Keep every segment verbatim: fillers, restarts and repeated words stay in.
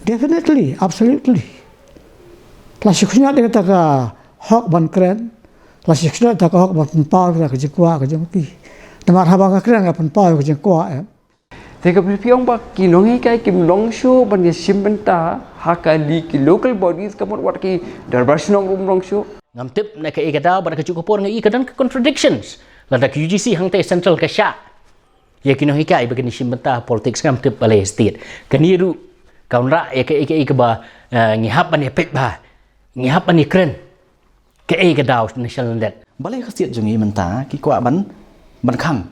Definitely, absolutely. La shu khñiot ïa kata ka hok ban kren, la shu khñiot ïa kata ka hok ban pynpaw ïa kata ka jingkwah ka jong ki. Namar haba nga kren nga pynpaw ïa ka jingkwah, eh. Te ka phi ong ba ki nonghikai kim long shuh ban ïa shim bynta ha kali ki local bodies ka mut wat ki dorbar shnong ruh ym long shuh. Ngam tip na kaei ka daw bad kajuh ka por nga i ka don ka contradictions. Lada ka U G C hangtei central ka shah ïa ki nonghikai ba kin shim bynta ha politics, ngam tip balei state. Kane ruh ka wanrah ïa kaei kaei kaba, eh, ngi hap ban ïa peit bha, ngi hap ban ïa kren. Kaei ka daw na shalyndet. Balei ka state jong ngi mynta ki kwah ban, ban khang.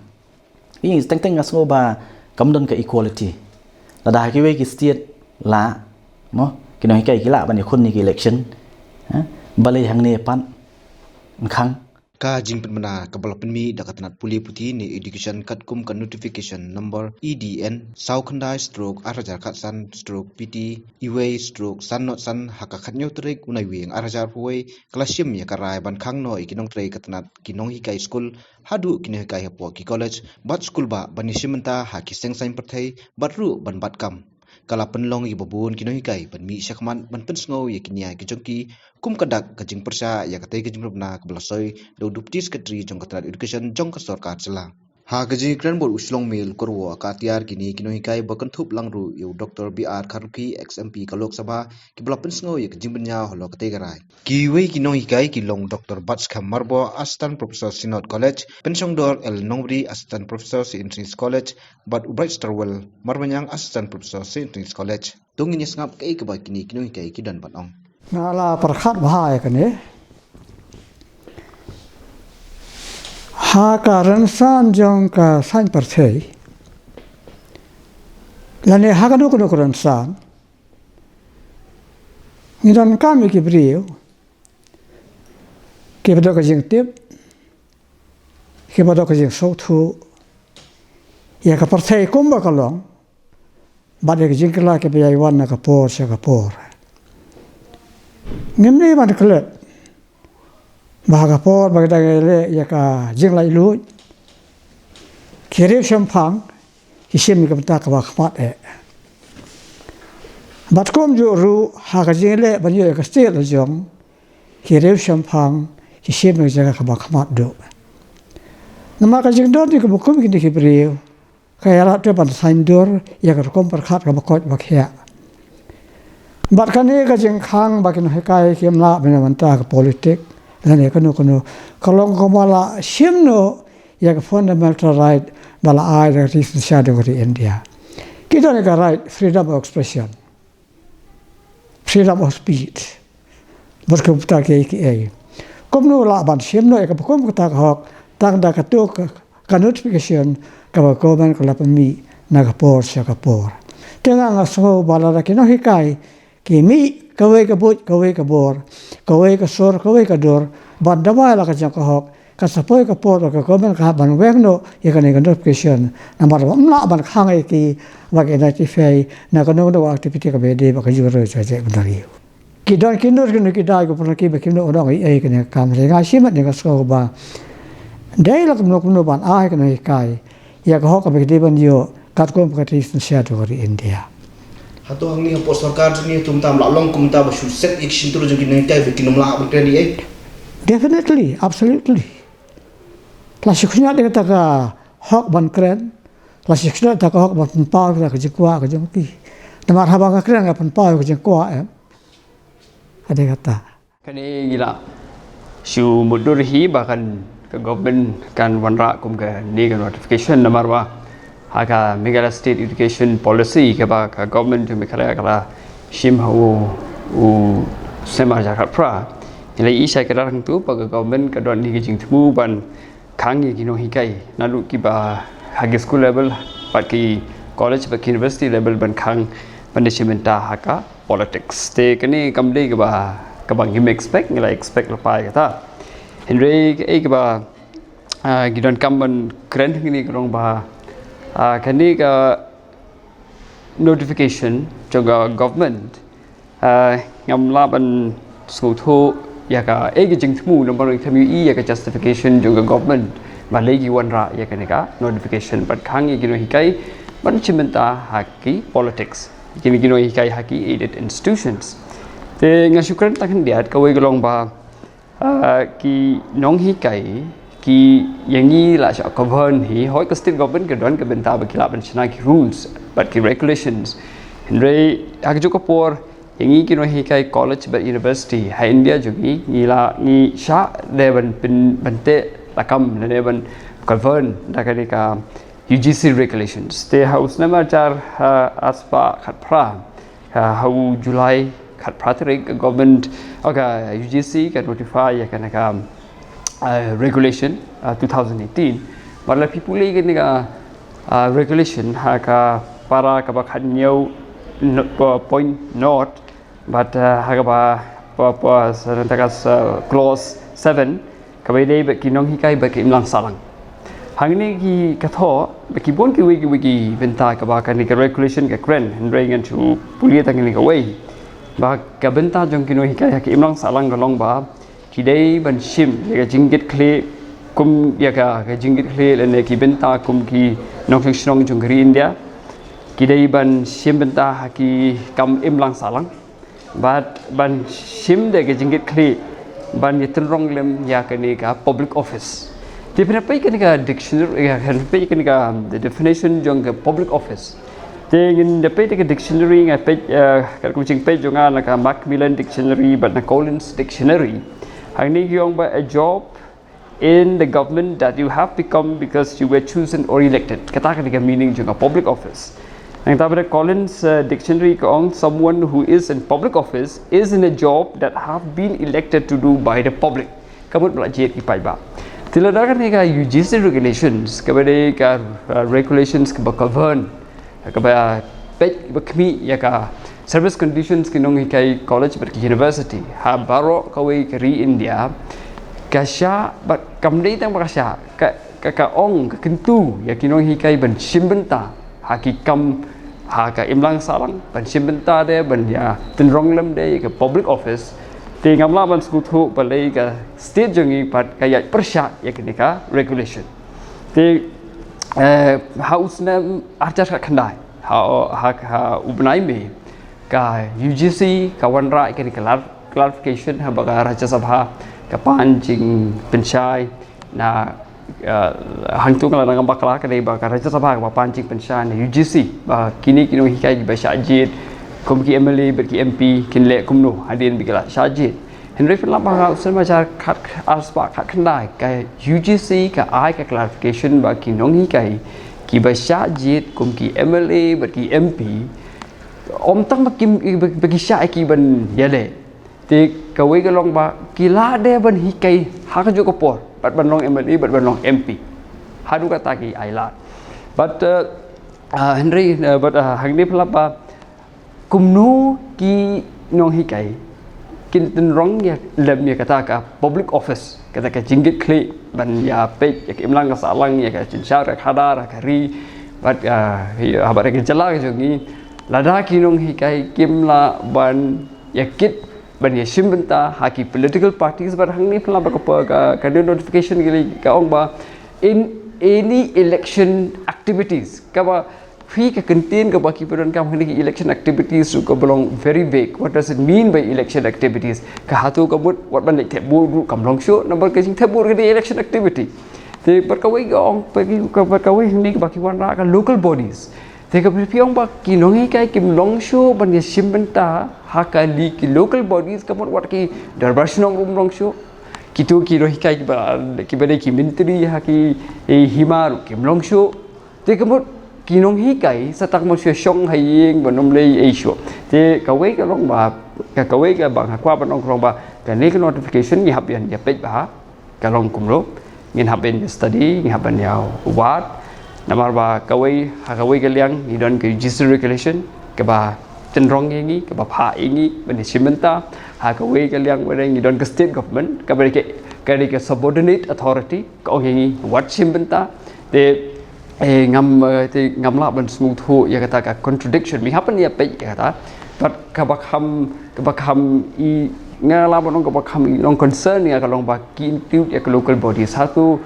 Ngi teng teng nga sngew ba kam don ka equality. Lada ha kiwei ki state lah, mo, ki nonghikai ki lah ban ïakhun ïa ki election. Ha? Balei hangne pat ban khang. Ka jingpynbna kaba la pynmih da ka tnat pule puthi ne education katkum ka notification number E D N saw khyndai stroke ar hajar khatsan stroke P T iwei stroke san not san ha ka khathynñiew tarik u Naiwieng ar hajar arphew wei ka la shim ïa ka rai ban khang noh ïa ki nongtrei ka tnat ki nonghikai skul haduh ki nonghikai hapoh ki college bad skul bah ban ïa shim bynta ha ki seng saiñ pyrthei bad ruh ban bat kam. Ka la pynlong ïa ba bun ki nonghikai ban mih shakhmat ban pynsngew ïa ki nia ki jong ki kum ka dak ka jingpyrshah ïa katei ka jingpynbna kaba la soi da u Deputy Secretary jong ka tnat education jong ka sorkar jylla. Ha ka jingkren bad u Shillong Mail Kyrwoh ka atiar kine ki nonghikai ba kynthup lang ruh ïa u Doctor B R Kharlukhi, ex M P ka Lok Sabha, kiba la pynsngew ïa ka jingbynñiaw halor katei ka rai. Kiwei ki nonghikai ki long Doctor Batskhem Myrboh, Assistant Professor, Synod College, Pynshongdor L Nongbri, Assistant Professor, Saint Anthony's College, bad u Bright Starwell Marbaniang, Assistant Professor, Saint Anthony's College. To ngin ïa sngap kaei kaba kine ki nonghikai ki don ban ong. Nga la pyrkhat bha ïa kane. Ha ka rynsan jong ka saiñ pyrthei lane ha kano kano ka rynsan, ngi donkam ïa ki briew kiba don ka jingtip, kiba don ka jingsngewthuh ïa ka pyrthei kumba ka long bad ïa ka jingkylla kiba ïai wan na ka por sha ka por. Ngim dei ban klet ba ha ka por ba ki dang ïaleh ïa ka jinglaitluid, ki riew shemphang ki shim ïa ka bynta kaba khmat eh. Bad kumjuh ruh ha ka jingleh ban ïoh ïa ka state la jong, ki riew shemphang ki shim ïa ka jaka kaba khmat duh. Namar ka jingdon ïa kaba kum kine ki briew ka ïarap te ban saiñdur ïa ka rukom pyrkhat kaba koit ba khiah. Bad kane ka jingkhang ba ki nonghikai kim lah ban ïa bynta ka politik lane kano kano, ka long kaba la shim noh ïa ka fundamental right ba la ai da ka Sixth Schedule ka ri India. Ki don ïa ka right freedom of expression, freedom of speech bad kumta kiei kiei. Kumno lah ban shim noh ïa kaba kum kata ka hok tang da kato ka, ka notification kaba ka government ka la pynmih na ka por sha ka por. Te nga nga sngew ba lada ki nonghikai ki mih kawei ka buit kawei ka bor, kawei ka sur kawei ka dur ban dawa ïa la ka jong ka hok, ka sa poi ka por ba ka government ka hap ban weng noh ïa kane ka notification. Namar ba ym lah ban khang ïa ki ba ki notify na kano kano ka activity kaba ïadei bad ka jingriewspah jong ki briew. Ki don ki dur ki dur ki dei ki pynlong kiba kim nud ban ong ei ei kane ka kam. Nga shimet nga sngew ba dei la kumno kumno ban ai kane ka hikai ïa ka hok kaba ki dei ban ïoh katkum ka Sixth Schedule ka ri India. Hato hangne hapoh sorkar jong ngi hato mynta ym lah long kumta ba shu set ïa ki shyntur jong ki nonghikai ba kin ym lah ban kren ei ei? Definitely, absolutely. La shu khñiot ïa kata ka hok ban kren, la shu khñiot ïa kata ka hok ban pynpaw ïa kata ka jingkwah ka jong ki. Namar haba nga kren nga pynpaw ïa ka jingkwah em. Ka dei kata. Kane ngi la shu mutdur hi ba kan ka government kan wanrah kum kane ka notification namar ba ha ka Meghalaya State Education Policy kaba ka government jong Meghalaya ka la shim ha u, u Sema Jakarta. Ngi la ïohi shai kdar hangtu ba ka government ka don ïa ka jingthmu ban khang ïa ki nonghikai naduh kiba ha ki school level bad ki college bad ki university level ban khang ban da shim bynta ha ka politics. Te kane kam dei kaba, kaba ngim expect, ngi la expect lypa ïa kata. Hynrei kaei kaba, ah, ngi donkam ban kren hangne ka long ba, ah, kane ka notification jong ka government, ah, ngam lah ban sngewthuh ïa kaei ka jingthmu namar ngam ïohi ïa ka justification jong ka government balei ki wanrah ïa kane ka notification ban khang ïa ki nonghikai ban shim bynta ha ki politics. kine ki nonghikai ha ki aided institutions. Te nga shu kren tang khyndiat, kawei ka long ba, ah, ki nonghikai ki ïa ngi la shah govern hi, hooid ka state government ka don ka bynta ba ki lah ban shna ki rules bad ki regulations. Hynrei ha kajuh ka por ïa ngi ki nonghikai college bad university ha India jong ngi, ngi la ngi shah de ban pyn, ban teh lakam lane ban govern da kane ka U G C regulations. Te ha u snem hajar, ah, arspah khatphra, ah, ha u July khatphra tarik, ka government, oh, ka U G C ka notify ïa kane ka, ah, regulation, ah, two thousand eighteen. Bad la phi pule ïa kane ka, ah, regulation ha ka para kaba khathynñiew no-, po-, point nought, bad, ah, ha kaba, pa, pa, sa nang ta ka sa clause seven, kaba ïadei bad ki nonghikai bad ki imlang sahlang. Hangne ki ka thoh ba ki bun kiwei kiwei ki bynta kaba kane ka regulation ka kren, hynrei ngan shu pule tang kane kawei. Ba ka bynta jong ki nonghikai ha ki imlang sahlang ka long ba ki dei ban shim ïa ka jingkitkhlieh, kum ïa ka, ka jingkitkhlieh lane ki bynta kum ki nongshong shnong jong ka ri India. Ki dei ban shim bynta ha ki kam imlang sahlang. Bad ban shim de ka jingkitkhlieh ban ïa tynrong lem ïa kane ka public office. Te phin ïa peit kane ka dictionary, ïa phin ïa peit kane ka, um, the definition jong ka public office. Te ngin ïa peit ka dictionary, nga peit, eh, ka kum jingpeit jong nga na ka Macmillan Dictionary bad na Collins Dictionary. Hangne ki ong ba a job in the government that you have become because you were chosen or elected. Kata ka dei ka meaning jong ka public office. Nangta bad Collins, uh, Dictionary ka ong, someone who is in public office is in a job that have been elected to do by the public. Ka mut ba la jied ki paidbah. Te lada kane ka U G C regulations, kaba dei ka, uh, regulations kaba govern, kaba peit, ba khmih ïa ka service conditions ki nonghikai college bad ki university ha baroh kawei ka ri India, ka shah, bad kam dei tang ba ka shah, ka, ka, ka ong, ka kyntu ïa ki nonghikai ban shim bynta ha ki kam, ha ka imlang sahlang, ban shim bynta de, ban ïa tynrong lem de ïa ka public office. Te ngam lah ban sngewthuh balei ka state jong ngi pat ka ïaid pyrshah ïa kane ka regulation. Te, eh, ha u snem arhajar khatkhyndai, ha, ha, ha u bnai May, ka U G C ka wanrah ïa kane ka clar-, clarification ha ba ka Rajya Sabha ka pan jingpynshai na, eh, hangto nga la dang bakla, ka dei ba ka Rajya Sabha kaba pan jingpynshai na U G C ba kine ki nonghikai kiba shah jied kum ki M L A bad ki M P kin leh kumno hadien ba ki la shah jied. Hynrei phin lap ba ha u snem hajar khat, arspah khatkhyndai, ka U G C ka ai ka clarification ba ki nonghikai kiba shah jied kum ki M L A bad ki M P, ym tang ba ki, ba, ba ki shah ïa ki ban ïaleh. Te kawei ka long ba ki lah de ban hikai ha kajuh ka por, bad ban long M L A bad ban long M P. Haduh katta ki ai lad. Bad, eh, ah, hynrei, eh, bad, ah, hangne phin lap ba kumno ki nonghikai kin tynrong ïa lem ïa kata ka public office, kata ka jingkitkhlieh ban ïa peit ïa ka imlang ka sahlang, ïa ka synshar ka khadar ka ri, bad, ah, ïa, bad ïa ka jylla ka jong ngi. Lada ki nonghikai kim lah ban ïa kit ban ïa shim bynta ha ki political parties, bad hangne phin lap ba ka, ka, ka notification ka ong ba in any election activities, kaba phi ka kyntien kaba ki pyndonkam hangne ki election activities ruh kaba long very vague. What does it mean by election activities? Ka hato ka mut wat ban leit thep vote ruh kam long shuh, namar ka jingthep vote ka dei election activity. Te bad kawei ka ong, bad kawei hangne kaba ki wanrah ka local bodies. Te kaba phi ong ba ki nonghikai kim long shuh ban ïa shim bynta ha kali ki local bodies, ka mut wat ki dorbar shnong ruh ym long shuh. Kito ki nonghikai kiba, kiba dei ki myntri ha ki, eh, hima ruh kim long shuh. Te ka mut ki nonghikai sa tang ban shu shong ha ïing ban ym leh ei shuh. Te kawei ka long ba, ka, kawei kaba nga kwah ban ong ka long ba kane ka notification ngi hap ban ïa peit bha ka long kumno. Ngin hap ban ïa study, ngi hap ban ïa wad. Namar ba kawei, ha kawei ka liang ngi don ka U G C regulation kaba tynrong ïa ngi, kaba phah ïa ngi ban ïa shim bynta. Ha kawei ka liang ba dei ngi don ka state government kaba dei ka, ka dei ka subordinate authority, ka ong ïa ngi wat shim bynta. Te, eh, ngam, eh, te ngam lah ban sngewthuh ïa kata ka contradiction. Ngi hap ban ïa peit ïa kata. Bad kaba kham, kaba kham i, nga lah ban ong kaba kham i long concern ïa ka long ba ki include ïa ka local bodies. Hato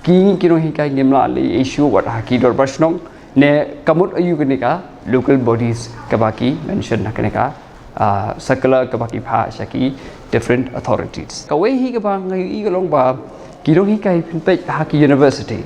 ki, ki nonghikai ngim lah leh ei shuh wat ha ki dorbar shnong. Ne ka mut aïu kane ka local bodies kaba ki mention ha kane ka, ah, circular kaba ki phah sha ki different authorities. Kawei hi kaba nga ïohi ka long ba ki nonghikai phin peit ha ki university,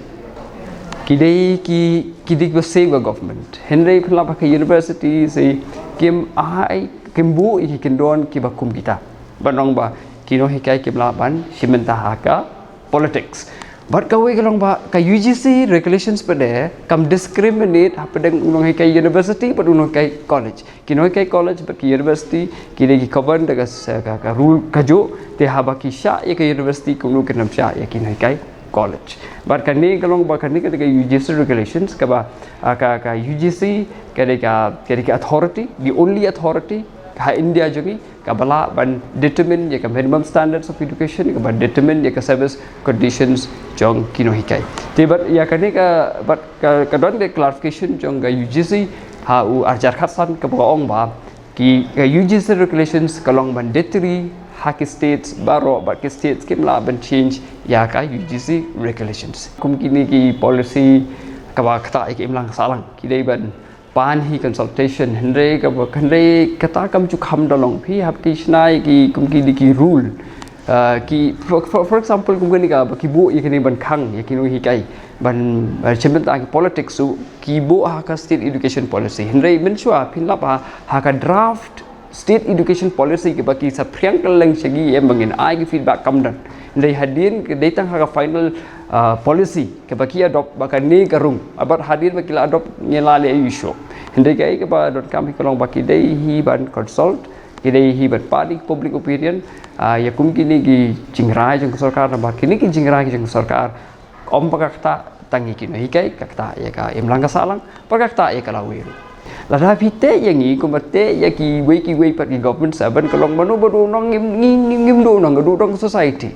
ki dei ki, ki dei ba siew ka government. Hynrei phin lap ha ki university se kim ai, kim buh ïa ki kyndon kiba kum kita. Ban long ba ki nonghikai kim lah ban shim bynta ha ka politics. Bad kawei ka long ba ka U G C regulations pat de kam discriminate hapdeng u nonghikai university bad u nonghikai college. Ki nonghikai college bad ki university ki dei ki govern da ka s-, ka, ka rule kajuh, te haba ki shah ïa ka university kumno kin ym shah ïa ki nonghikai college. Bad kane ka long ba kane ka dei ka U G C regulations kaba, ah, ka, ka U G C ka dei ka, ka dei ka authority, the only authority ha India jong ngi kaba lah ban determine ïa ka minimum standards of education, kaba determine ïa ka service conditions jong ki nonghikai. Te bad ïa kane ka, bad ka, ka don ka clarification jong ka U G C ha u arjar khatsan kaba ong ba ki, ka U G C regulations ka long mandatory ha ki states baroh, bad ki states kim lah ban change ïa ka U G C regulations. Kum kine ki policy kaba ktah ïa ka imlang sahlang, ki dei ban pan hi consultation, hynrei kaba, hynrei kata kam ju kham da long, phi hap ki shna ïa ki, kum ki dei ki rule. Ah, ki, for, for, for example, kum kane kaba ki buh ïa kane ban khang ïa ki nonghikai ban, ah, shim bynta ki politics, so ki buh ha ka state education policy. Hynrei mynshuwa phin lap ha, ha ka draft state education policy kaba ki saphriang kylleng sha ngi, em, ba ngin ai ki feedback kam don. Hynrei hadien ka dei tang ha ka final, ah, policy kaba ki adopt ba kane ka rung. Ah, bad hadien ba ki la adopt ngi la leh aïu shuh. Hynrei kaei kaba donkam hi ka long ba ki dei hi ban consult, ki dei hi ban pan ïa ki public opinion, ah, ïa kum kine ki jingrai jong ka sorkar, namar kine ki jingrai jong ka sorkar ym pat ka ktah tang ïa ki nonghikai, ka ktah ïa ka imlang ka sahlang, bad ka ktah ïa ka lawei ruh. Lada phi teh ïa ngi kumba teh ïa kiwei kiwei pat ki government servant, ka long mano ba duh nong, ngi, ngi, ngi, ngim duh nong, ka duh nong society.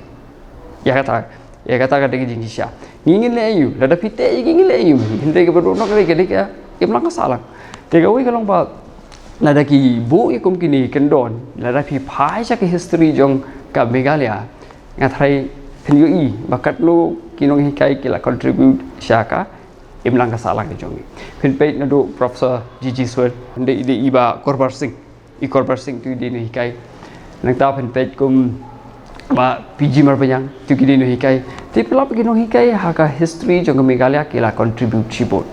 Ïa kata, ïa kata ka dei ka jingshisha. Ngi ngin leh aïu, lada phi teh ïa ngi ngin leh aïu, hynrei kaba duh nong ka dei ka, dei ka imlang ka sahlang. Te kawei ka long ba lada ki buh ïa kum kine ki kyndon, lada phi phai sha ka history jong ka Meghalaya, nga tharai phin ïohi ba katno ki nonghikai ki la contribute sha ka imlang ka sahlang ka jong ngi. Phin peit naduh Professor G G Swell, hynrei i dei i Bah Korbhar Singh, i Korbhar Singh tu i dei nonghikai. Nangta phin peit kum Bah P G Marbaniang, tu ki dei nonghikai. Te phi lap ki nonghikai ha ka history jong ka Meghalaya ki la contribute shibun.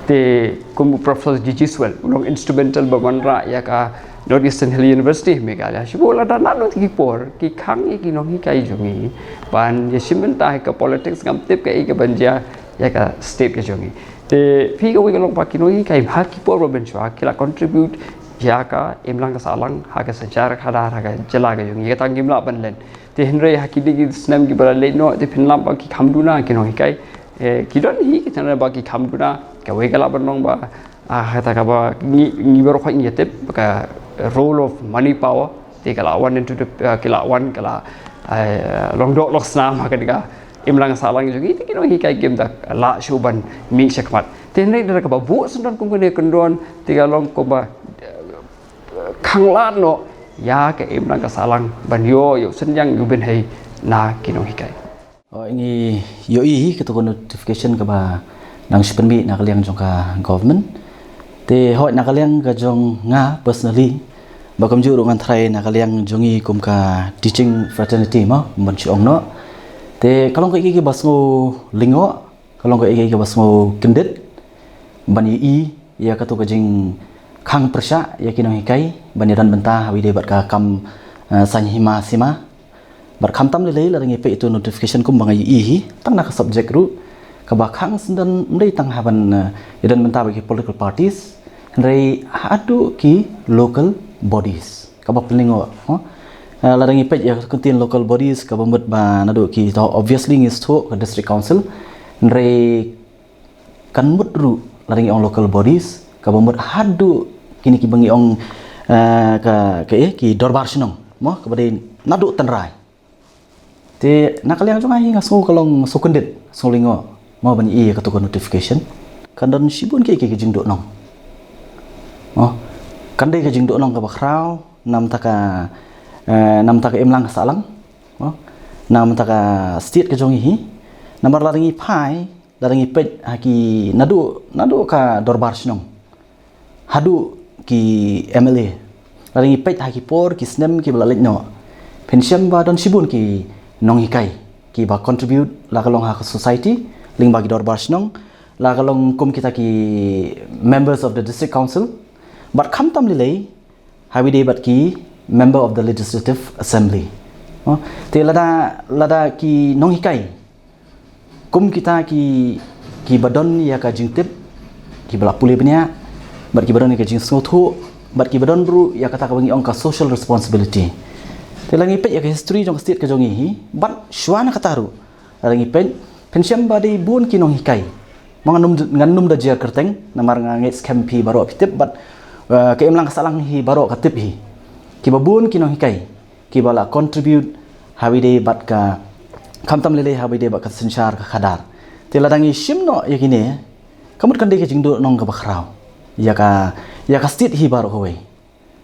Te kum Professor G G Swell, u long instrumental ba wanrah ïa ka North Eastern Hill University Meghalaya. Shibun, lada naduh ki por ki khang ïa ki nonghikai jong ngi ban ïa shim bynta ha ka politics, ngam tip kaei kaban jia ïa ka state ka jong ngi. Te phi, kawei ka long ba ki nonghikai ha ki por ba mynshuwa ki la contribute ïa ka imlang ka sahlang ha ka synshar khadar, ha ka jylla ka jong ngi, kata ngim lah ban len. Te hynrei ha kine ki snem kiba la leit noh, te phin lap ba ki kham duna ki nonghikai. Eh, ki don hi ki tnat ba ki kham duna, kawei ka lah ban long ba, ah, kata kaba ngi, ngi baroh ngi tip ka role of money power, te ka la wan into the, ah, ki la wan, ka la, eh, long doh long snam ha kane ka imlang sahlang jong ngi, te ki nonghikai kim da lah shuh ban mih shakhmat. Te hynrei da kaba buh syndon kum kane ka kyndon, te ka long kumba, eh, khanglad noh ïa ka imlang ka sahlang ban ïoh, ïoh synñiang, ïoh bynhei na ki nonghikai. Oh, ngi ïohi hi kato ka notification kaba nang shu pynmih na ka liang jong ka government. Te hooid, na ka liang ka jong nga personally, ba kumjuh ruh ngan tharai na ka liang jong ngi kum ka teaching fraternity mo, ban shu ong noh. Te ka long kaei kaei kaba sngew lyngngoh, ka long kaei kaei kaba sngew kyndit ban ïohi ïa kato ka jingkhang pyrshah ïa ki nonghikai ban ïadon bynta ha kaba ïadei bad ka kam, eh, saiñ hima sima. Bad khamtam lei lei lada ngi peit ïa uto u notification kumba nga ïohi hi, tang na ka subject ruh kaba khang syndon, ym dei tang ha ban, eh, ïadon bynta bad ki political parties, hynrei haduh ki local bodies kaba pynlyngngoh, oh. Eh, lada ngi peit ïa ka ktien local bodies kaba mut ba naduh ki, to, obviously ngi sngewthuh ka district council, hynrei kan mut ruh lada ngi ong local bodies kaba mut haduh kine kiba ngi ong, eh, ka, ka, eh, ki dorbar shnong mo, kaba dei naduh tynrai. Te na ka liang jong nga hi nga sngew ka long sngew kyndit, sngew lyngngoh mo ban ïohi ïa kato ka notification. Kan don shibun ki, ki, ki jingduhnong mo, kan dei ka jingduhnong kaba khraw namar ka, eh, namar ka imlang ka sahlang mo, namar ka state ka jong ngi hi. Namar lada ngi phai Lada ngi peit ha ki naduh, naduh ka dorbar shnong haduh ki M L A, lada ngi peit ha ki por ki snem kiba la leit noh, phin shem ba don shibun ki nonghikai kiba contribute, la ka long ha ka society lyngba ki dorbar shnong, la ka long kum kita ki members of the district council. Bad khamtam lei lei ha kaba ïadei bad ki member of the legislative assembly. Oh, te lada, lada ki nonghikai kum kita ki, kiba don ïa ka jingtip, kiba la pule bniah, bad kiba don ïa ka jingsngewthuh, bad kiba don ruh ïa kata kaba ngi ong ka social responsibility. Te lada ngi peit ïa ka history jong ka state ka jong ngi hi, bad shuwa na kata ruh, lada ngi peit, phin shem ba dei bun ki nonghikai. Mo, ngan nym, ngan nym da jer kyrteng namar nga ngeit skhem phi baroh phi tip, bad, eh, ka imlang ka sahlang hi baroh ka tip hi. Kiba bun ki nonghikai kiba la contribute ha kaba ïadei bad ka, khamtam lei lei ha kaba ïadei bad ka synshar ka khadar. Te lada ngi shim noh ïa kine, ka mut kan dei ka jingduhnong kaba khraw ïa ka, ïa ka state hi baroh kawei.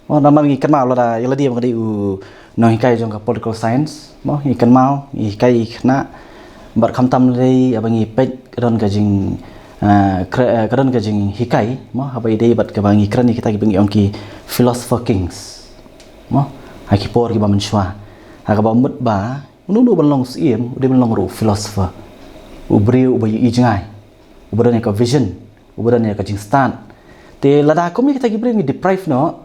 Oh, namar ngi kynmaw, lada ïa lade ba nga dei u nonghikai jong ka political science, mo, ngi kynmaw, ngi hikai, ngi khynnah, bad khamtam lei lei haba ngi peit ka don ka jing, eh, kre-, eh, ka don ka jinghikai, mo, ha kaba ïadei bad kaba ngi kren ïa kita kiba ngi ong ki philosopher kings. Mo, ha ki por kiba mynshuwa, ha kaba mut ba uno uno ban long syiem u dei ban long ruh u philosopher, u briew uba ïohi jngai, uba don ïa ka vision, uba don ïa ka jingstad. Te lada kum ïa kita ki briew ngi deprive noh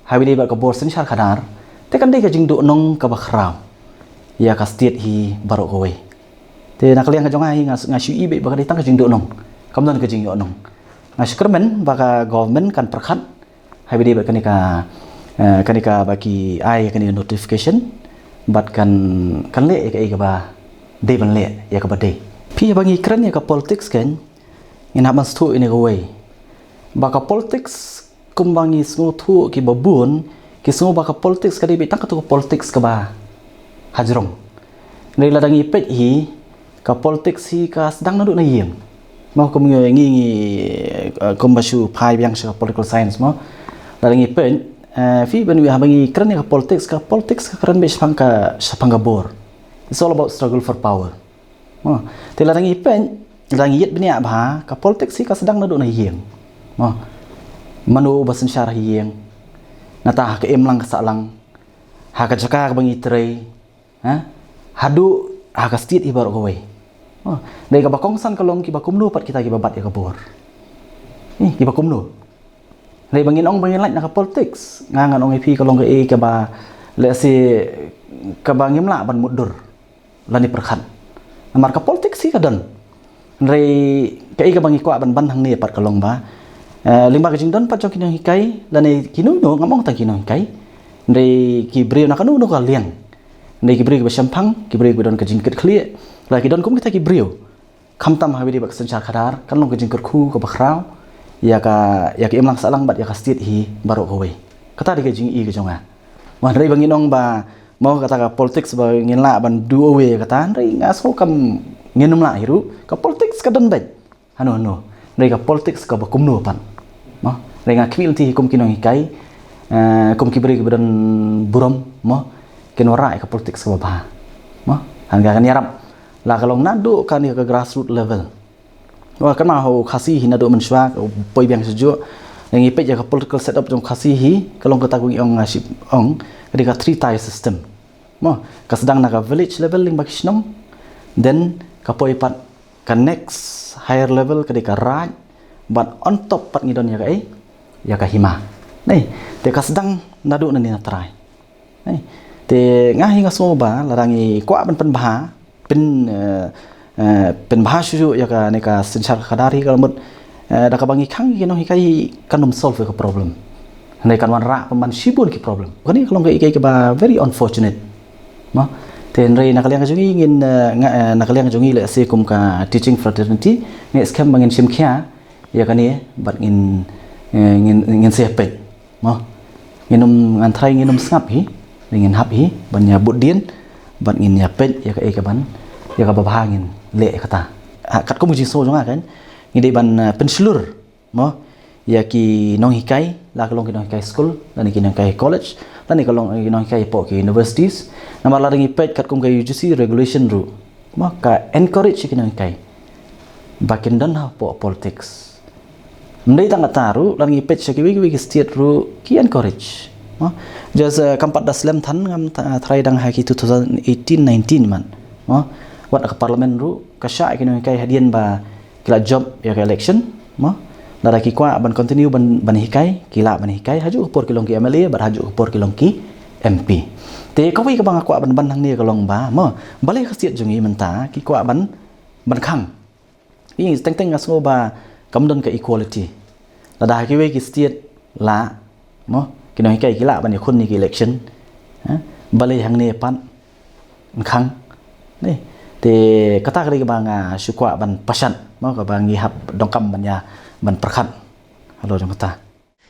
ha kaba ïadei bad ka bor synshar khadar, te kan dei ka jingduhnong kaba khraw ïa ka state hi baroh kawei. Te na ka liang ka jong nga hi, nga, nga shu i beit ba ka dei tang ka jingduhnong, kam don ka jingïohnong. Nga shu kyrmen ba ka government kan pyrkhat ha kaba ïadei bad kane ka, eh, kane kaba ki ai kane ka notification, bad kan, kan leh ïa kaei kaba dei ban leh, ïa kaba dei. Phi, haba ngi kren ïa ka politics kan, ngin hap ban sngewthuh ïa kane kawei, ba ka politics, kumba ngi sngewthuh kiba bun, ki sngew ba ka politics ka dei beit tang katto ka politics kaba hajrong. Hynrei lada ngi peit hi, ka politics hi ka sdang naduh na ïing. Mo, kum ngi, ngi, ngi, eh, kumba shu phai biang sha ka political science, mo, lada ngi peit, eh, phi ban ïohi haba ngi kren ïa ka politics, ka politics ka kren beit shaphang ka, shaphang ka bor. It's all about struggle for power. Mo, te lada ngi peit, lada ngi ïeit bniah bha, ka politics hi ka sdang naduh na ïing. Mo, mano uba synshar ha ïing, nangta ha ka imlang ka sahlang, ha ka jaka kaba ngi trei, ha, haduh ha ka state hi baroh kawei. Oh, hynrei kaba kongsan ka long kiba kumno pat kita kiba bat ïa ka bor. Eh, kiba kumno. Hynrei ba ngin ong ba ngin lait na ka politics, nga ngan ong ïa phi ka long kaei kaba, lehse, kaba ngim lah ban mutdur lane pyrkhat. Namar ka politics hi ka don. Hynrei kaei kaba ngi kwah ban ban hangne pat ka long ba, eh, lyngba ka jingdon pat jong ki nonghikai, lane kino kino, ngam ong tang ki nonghikai, hynrei ki briew na kano kano ka liang, hynrei ki briew kiba shemphang, ki briew kiba don ka jingkitkhlieh, lane ki don kum kita ki briew, khamtam ha kaba ïadei bad ka synshar khadar, kan long ka jingkyrkhu kaba khraw ïa ka, ïa ka imlang sahlang bad ïa ka state hi baroh kawei. Kata dei ka jingi ka jong nga. Mo, hynrei ba ngin ong ba, mo, kata ka politics ba ngin lah ban do away ïa kata, hynrei nga sngew kam, ngin ym lah hi ruh. Ka politics ka don beit hano hano, hynrei ka politics kaba kumno pat. Mo, hynrei nga khmih lynti hi kum ki nonghikai, eh, kum ki briew kiba don burom, mo, kin wanrah ïa ka politics kaba bha. Mo, hynrei kan ïarap la ka long naduh kane ka grassroots level. Wa, kynmaw ha u Khasi hi naduh mynshuwa, u poi biang shuh shuh. Ngi peit ïa ka political setup jong u Khasi hi, ka long kata kaba ngi ong, nga shym ong, ka dei ka three tier system. Mo, ka sdang na ka village level lyngba ki shnong, then ka poi pat ka next higher level ka dei ka raid, bad on top pat ngi don ïa kaei, ïa ka hima. Nei, te ka sdang naduh nangne na trai. Hei. Te nga hi nga sngew ba lada ngi kwah ban pynbha, pyn, eh, eh, pynbha shuh shuh ïa kane ka synshar khadar hi, ka mut, eh, da kaba ngi khang ïa ki nonghikai kan ym solve ïa ka problem. Hynrei kan wanrah pynban shibun ki problem. Kane ka long kaei kaei kaba very unfortunate. Mo? Te hynrei na ka liang jong ngi ngin, eh, nga, eh, na ka liang jong ngi lehse kum ka teaching fraternity, ngi skhem ba ngin shim khia ïa kane bad ngin, eh, ngin, ngin sa peit. Mo, ngin ym, ngan tharai ngin ym sngap hi, ngin hap hi ban ïa bud dien, bad ngin ïa peit ïa kaei kaban, ïa kaba bha ngin leh ïa kata. Ha, katkum ka jingsngew jong nga kan, ngi dei ban, eh, pynshlur, mo, ïa ki nonghikai, la ka long ki nonghikai skul, lane ki nonghikai college, lane ka long ki nonghikai hapoh ki universities. Namar lada ngi peit katkum ka U G C regulation ruh, mo, ka encourage ïa ki nonghikai. ba kin don hapoh politics. Ym dei tang kata ruh, lada ngi peit sha kiwei kiwei ki state ruh ki encourage. Mo? Just, eh, kam pat da slem than ngam ta-, tharai dang ha ki two thousand eighteen nineteen man. Mo? Wat ka parliament ruh ka shah ki nonghikai hadien ba ki la jop ïa ka election. Mo? Lada ki kwah ban continue ban, ban hikai, ki lah ban hikai, hajuh ka por ki long ki M L A bad hajuh ka por ki long ki M P. Te kawei kaba nga kwah ban ban hangne ka long ba, mo, balei ka state jong ngi mynta ki kwah ban, ban khang. Ïa, teng teng nga sngew ba kam don ka equality. Lada ha kiwei ki state lah, mo, ki nonghikai ki lah ban ïakhun ïa ki election. Ha? Balei hangne pat ym khang. Te kata ka dei kaba nga shu kwah ban pashat, mo, kaba ngi hap donkam ban ïa, ban pyrkhat halor jong kata.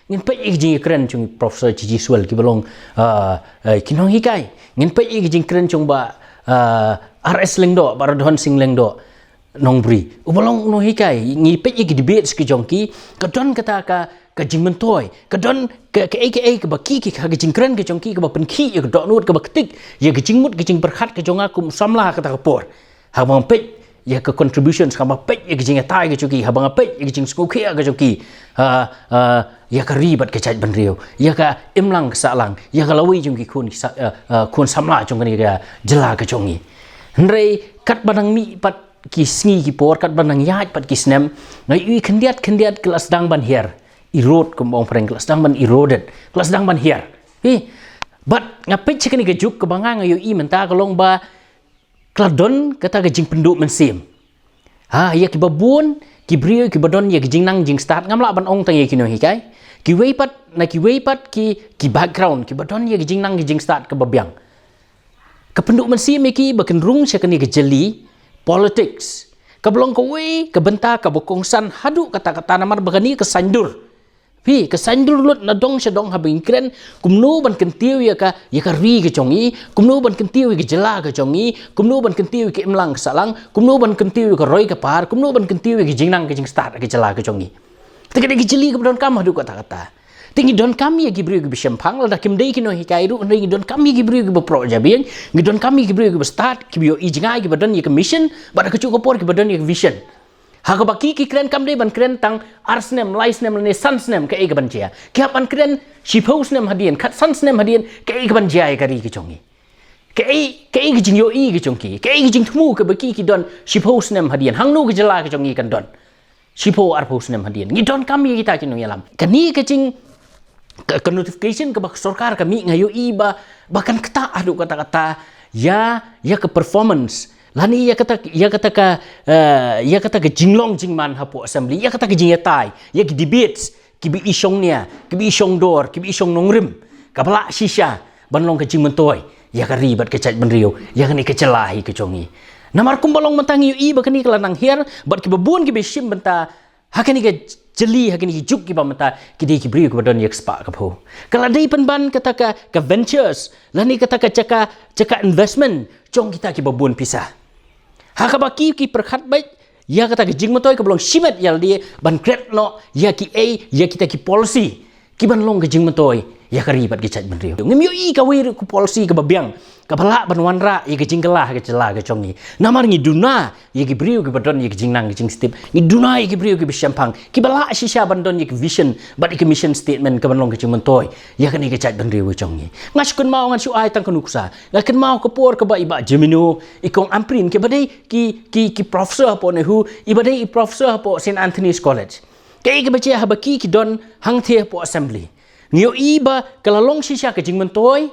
Ngin peit ïa ka jingkren jong Professor G G Swell kiba long, ah, eh, ki nonghikai. Ngin peit ïa ka jingkren jong Bah, ah, R S Lyngdoh, Bah Radhon Sing Lyngdoh, Nongbri. Uba long nonghikai, ngi peit ïa ki debates ki jong ki, ka don kata ka, ka jingmyntoi, ka don ka, kaei kaei kaba ki, ki, ka jingkren ka jong ki, kaba pynkhih ïa ka dohnud, kaba ktik ïa ka jingmut, ka jingpyrkhat ka jong nga kum samla kata ka por. Haba nga peit ïa ka contributions, haba nga peit ïa ka jingïatai ka jong ki, haba nga peit ïa ka jingsngewkhia ka jong ki, ah, ah, ïa ka ri bad ka jaitbynriew, ïa ka imlang ka sahlang, ïa ka lawei jong ki khun ki sa-, ah, ah, khun samla jong kane ka jylla ka jong ngi. Hynrei katba nang mih pat ki sngi ki por, katba nang ïaid pat ki snem, nga ïohi khyndiat khyndiat ka la sdang ban hiar, erode, kum ba ong phareng, ka la sdang ban eroded, ka la sdang ban hiar. Hi. Bad nga peit sha kane ka juk kaba nga, nga ïohi mynta ka long ba ka la don kata ka jingpynduh mynsiem. Ha, ïa kiba bun ki briew kiba don ïa ka jingnang jingstad, ngam lah ban ong tang ïa ki nonghikai. Kiwei pat, na kiwei pat ki, ki background kiba don ïa ka jingnang ka jingstad kaba biang, ka pynduh mynsiem ïa ki ba kin rung sha kane ka jylli politics, kaba long kawei ka bynta kaba kongsan haduh katta katta, namar ba kane ka saiñdur. Phi, ka saiñdur lut na dong sha dong haba ngi kren kumno ban kyntiew ïa ka, ïa ka ri ka jong ngi, kumno ban kyntiew ïa ka jylla ka jong ngi, kumno ban kyntiew ïa ka imlang ka sahlang, kumno ban kyntiew ïa ka roi ka par, kumno ban kyntiew ïa ka jingnang ka jingstad ka jylla ka jong ngi. Te ka dei ka jylli kaba donkam haduh katta katta. Te ngi donkam ïa ki briew kiba shemphang, lada kim dei ki nonghikai ruh, hynrei ngi donkam ïa ki briew kiba proh jabieng, ngi donkam ïa ki briew kiba stad, kiba ïohi jngai, kiba don ïa ka mission, bad ha kajuh ka por kiba don ïa ka vision. Ha kaba ki, ki kren kam dei ban kren tang ar snem, lai snem, lane san snem kaei kaban jia. Ki hap ban kren shiphew snem hadien, khatsan snem hadien, kaei kaban jia ïa ka ri ka jong ngi. Kaei, kaei ka jingïohi ka jong ki, kaei ka jingthmu kaba ki, ki don shiphew snem hadien, hangno ka jylla ka jong ngi kan don shiphew arphew snem hadien. Ngi donkam ïa kita ki nongïalam. Kane ka jing, ka, ka notification kaba ka sorkar ka mih, nga ïohi ba, ba kan ktah haduh katta katta ïa, ïa ka performance, lane ïa kata, ïa kata ka, eh, ïa kata ka jinglong jingman hapoh assembly, ïa kata ka jingïatai, ïa ki debates kiba i shongnia, kiba i shongdor, kiba i shongnongrim, kaba lah shisha ban long ka jingmyntoi ïa ka ri bad ka jaitbynriew, ïa kane ka jylla hi ka jong ngi. Namar kumba long mynta ngi ïohi ba kane ka la nang hiar, bad kiba bun kiba shim bynta ha kane ka jylli, ha kane ka juk kiba mynta, ki dei ki briew kiba don ïa ka spah ka phew. Ka la dei pynban kata ka, ka ventures, lane kata ka jaka, jaka investment jong kita kiba bun pisa. Ha kaba ki, ki pyrkhat beit ïa kata ka jingmyntoi kaba long shimet ïalade ban klet noh ïa kiei, ïa kita ki policy kiban long ka jingmyntoi ïa ka ri bad ka jaitbynriew. Ngim ïohi kawei ruh ka policy kaba biang kaba lah ban wanrah ïa ka jingkylla ha ka jylla ka jong ngi. Namar ngi duna ïa ki briew kiba don ïa ka jingnang ka jingstip, ngi duna ïa ki briew kiba shemphang, kiba lah shisha ban don ïa ka vision bad ïa ka mission statement kaban long ka jingmyntoi ïa kane ka jaitbynriew ka jong ngi. Nga shu kynmaw, ngan shu ai tang ka nuksa, nga kynmaw ka por kaba i Bah Jemino, i Kong Ampareen, kiba dei ki, ki, ki professor hapoh NEHU, iba dei i professor hapoh Saint Anthony's College. Kaei kaba jia haba ki, ki don hangtei hapoh assembly? Ngi ïohi ba ka la long shisha ka jingmyntoi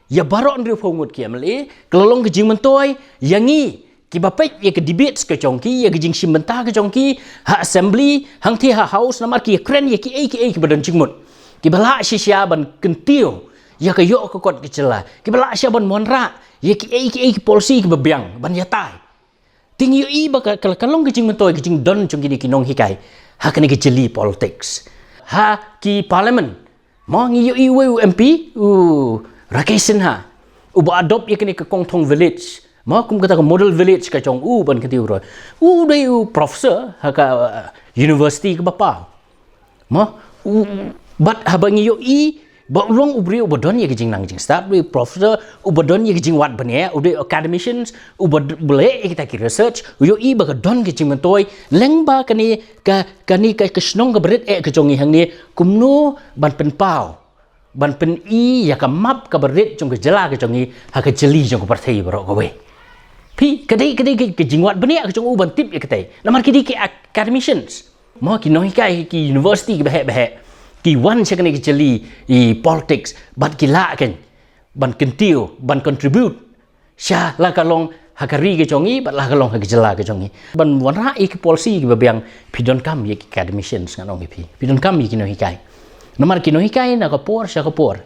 ïa baroh hynriewphew ngut ki M L A, ka la long ka jingmyntoi ïa ngi kiba peit ïa ka debates ka jong ki, ïa ka jingshim bynta ka jong ki ha assembly, hangtei ha house, namar ki ïakren ïa kiei kiei kiba don jingmut, kiba lah shisha ban kyntiew ïa ka ïoh ka kot ka jylla, kiba lah shisha ban wanrah ïa kiei kiei ki policy kiba biang ban ïatai. Te ngi ïohi ba ka, ka, ka long ka jingmyntoi, ka jingdon jong kine ki nonghikai ha kane ka jylli politics. Ha ki parliament, mo, ngi ïohi uwei u M P, u Rakesh Sinha, uba adopt ïa kane ka Kongthong Village, mo, kum kata ka model village ka jong u ban kyntiew roi. U dei u professor ha ka, uh, university kaba paw. Mo, u, bad haba ngi ïohi Ba u long u briew uba don ïa ka jingnang jingstad, u professor uba don ïa ka jingwad bniah, u dei academicians uba d- uba leh ïa kita ki research, u ïohi ba ka don ka jingmyntoi, lyngba kane ka kane ka ka shnong kaba rit eh ka jong ngi hangne, kumno ban pynpaw, ban pyni ïa ka map kaba rit jong ka jylla ka jong ngi ha ka jylliew jong ka pyrthei baroh kawei. Phi, ka dei ka dei ka ka jingwad bniah ka jong u ban tip ïa katai. Namar ki dei ki academicians, mo, ki nonghikai ki university kiba heh ba heh, ki wan sha kane ka jylliew i politics, bad ki lah kein ban kyntiew, ban contribute sha la ka long ha ka ri ka jong ngi, bad la ka long ha ka jylla ka jong ngi, ban wanrah ïa ki policy kiba biang. Phi donkam ïa ki academicians, ngan ong ïa phi, phi donkam ïa ki nonghikai. Namar ki nonghikai na ka por sha ka por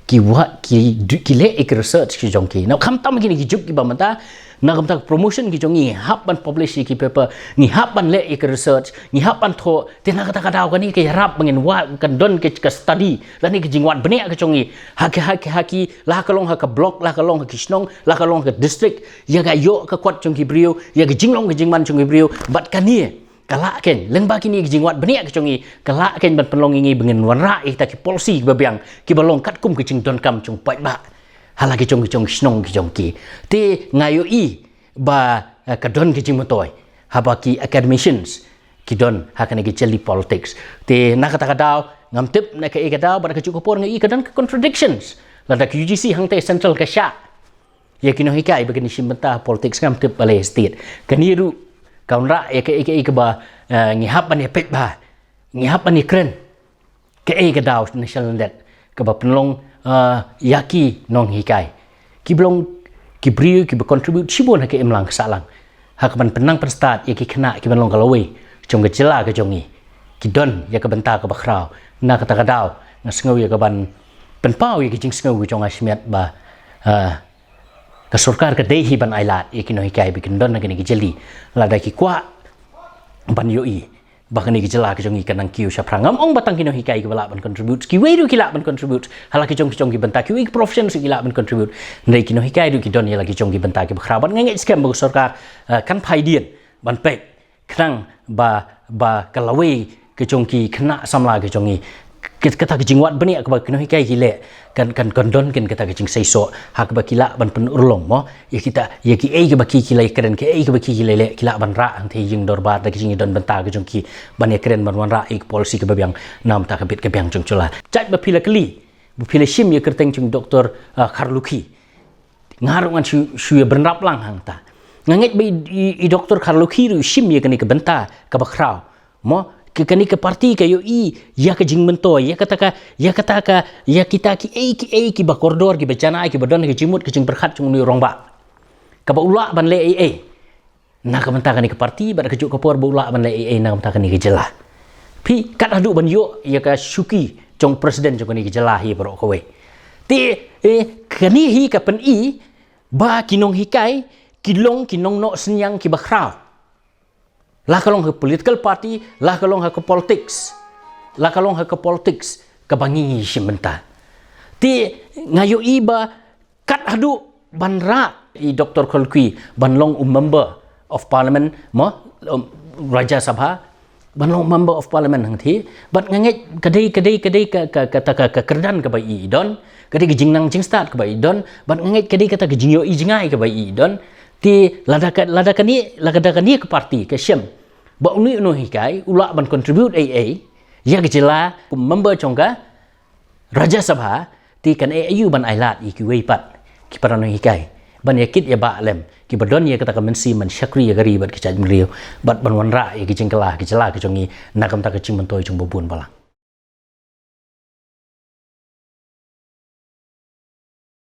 ki wa ki du- ki leh ïa ki research ki jong ki. Na khamtam kine ki juk kiba mynta, na khamtam promotion ki jong ngi, ngi hap ban publish ïa ki paper, ngi hap ban leh ïa ki research, ngi hap ban thoh. Te na kata ka daw kane ka ïarap ba ngin wad, kan don ka ka study lane ka jingwad bniah ka jong ngi ha ki ha ki ha ki, la ka long ha ka block, la ka long ha ki shnong, la ka long ha ka district, ïa ka ïoh ka kot jong ki briew, ïa ka jinglong ka jingman jong ki briew. Bad kane ka lah kein, lyngba kine ki jingwad bniah ki jong ngi, ka lah kein ban pynlong ïa ngi ba ngin wanrah ïa kita ki policy kiba biang, kiba long katkum ki jingdonkam jong paidbah ha la ki jong ki jong ki shnong ki jong ki. Te nga ïohi ba eh, ka don ki jingmyntoi haba ki academicians ki don ha kane ka jylliew politics. Te na kata ka daw ngam tip na kaei ka daw, bad ka juh ka por nga ïohi ka don ka contradictions. Lada ka U G C hangta central ka shah ïa ki nonghikai ba kin shim bynta politics, ngam tip balei state. Kane ruh ka wanrah ïa kaei kaei kaba eh, ngi hap ban ïa peit bha, ngi hap ban ïa kren. Kaei ka daw national debt kaba pynlong eh, ïa ki nonghikai, kiba long ki briew kiba contribute shibun ha ka imlang ka sahlang, ha kaban pynnang pynstad ïa ki khynnah kiban long ka lawei jong ka jylla ka jong ngi, ki don ïa ka bynta kaba khraw. Na kata ka daw nga sngew ïa kaban pynpaw ïa ki jingsngew ki jong nga shimet ba eh, ka sorkar ka dei hi ban ailad ïa ki nonghikai ba kin don ha kane ka jylliew. Lada ki kwah ban ïohi ba kane ka jylla ka jong ngi ka nang kiew shaphrang, ngam ong ba tang ki nonghikai kiba lah ban contribute, kiwei ruh ki lah ban contribute ha la ki jong ki jong ki bynta, kiwei ki professions ki lah ban contribute. Hynrei ki nonghikai ruh ki don ïa la ki jong ki bynta kiba khraw. Bad nga ngeit skhem ba ka sorkar eh, kan phai dien ban peit khnang ba ba ka lawei ka jong ki khynnah samla ka jong ngi, kata ka jingwad bniah kaba ki nonghikai ki leh kan kan kan don kein kata ka jingseisoh ha kaba ki lah ban pynurlong, mo, ïa kita, ïa kiei kiba ki ki la kren, kiei kiba ki ki la leh, ki lah ban rah hangta ha ïing dorbar da ka jingdon bynta ka jong ki ban ïa kren ban wanrah ïa ki policy kaba biang namar ka bit ka biang jong jylla. Jait ba phi la kylli, ba phi la shim ïa ka kyrteng jong Doktor eh, Kharlukhi. Nga ruh ngan shu shu ïa bynrap lang hangta. Nga ngeit ba i, i, i Doktor Kharlukhi ruh i shim ïa kane ka bynta kaba khraw, mo, ka kane ka party ka ïohi ïa ka jingmyntoi, ïa kata ka, ïa kata ka, ïa kita kiei kiei kiba kordor, kiba janai, kiba don ha ka jingmut ka jingpyrkhat jong u rangbah, kaba u lah ban leh ei ei na ka bynta kane ka party, bad ka juh ka por ba u lah ban leh ei ei na ka bynta kane ka jylla. Phi, kat haduh ban ïoh ïa ka shuki jong president jong kane ka jylla hi baroh kawei. Te eh, kane hi ka pyni ba ki nonghikai ki long ki nongnoh synñiang kiba khraw, la ka long ha ka political party, la ka long ha ka politics, la ka long ha ka politics kaba ngi ngi shim bynta. Te nga ïohi ba kat haduh ban rah i Doktor Kharlukhi ban long u member of parliament, mo, um, Rajya Sabha, ban long member of parliament hangta hi. Bad nga ngeit ka dei, ka dei, ka dei ka, ka, kata ka, ka kyrdan kaba i i don, ka dei ka jingnang jingstad kaba i don, bad nga ngeit ka dei kata ka jingïohi jngai kaba i i don. Te lada ka, lada kane, lada kane ka party ka shem ba une u nonghikai u lah ban contribute ei ei ïa ka jylla kum member jong ka Rajya Sabha, te kan ïa aïu ban ailad ïa kiwei pat ki para nonghikai ban ïa kit ïa ba lem, kiba don ïa kata ka mynsiem ban shakri ïa ka ri bad ka jaitbynriew, bad ban wanrah ïa ka jingkylla ka jylla ka jong ngi na ka bynta ka jingmyntoi jong ba bun balang.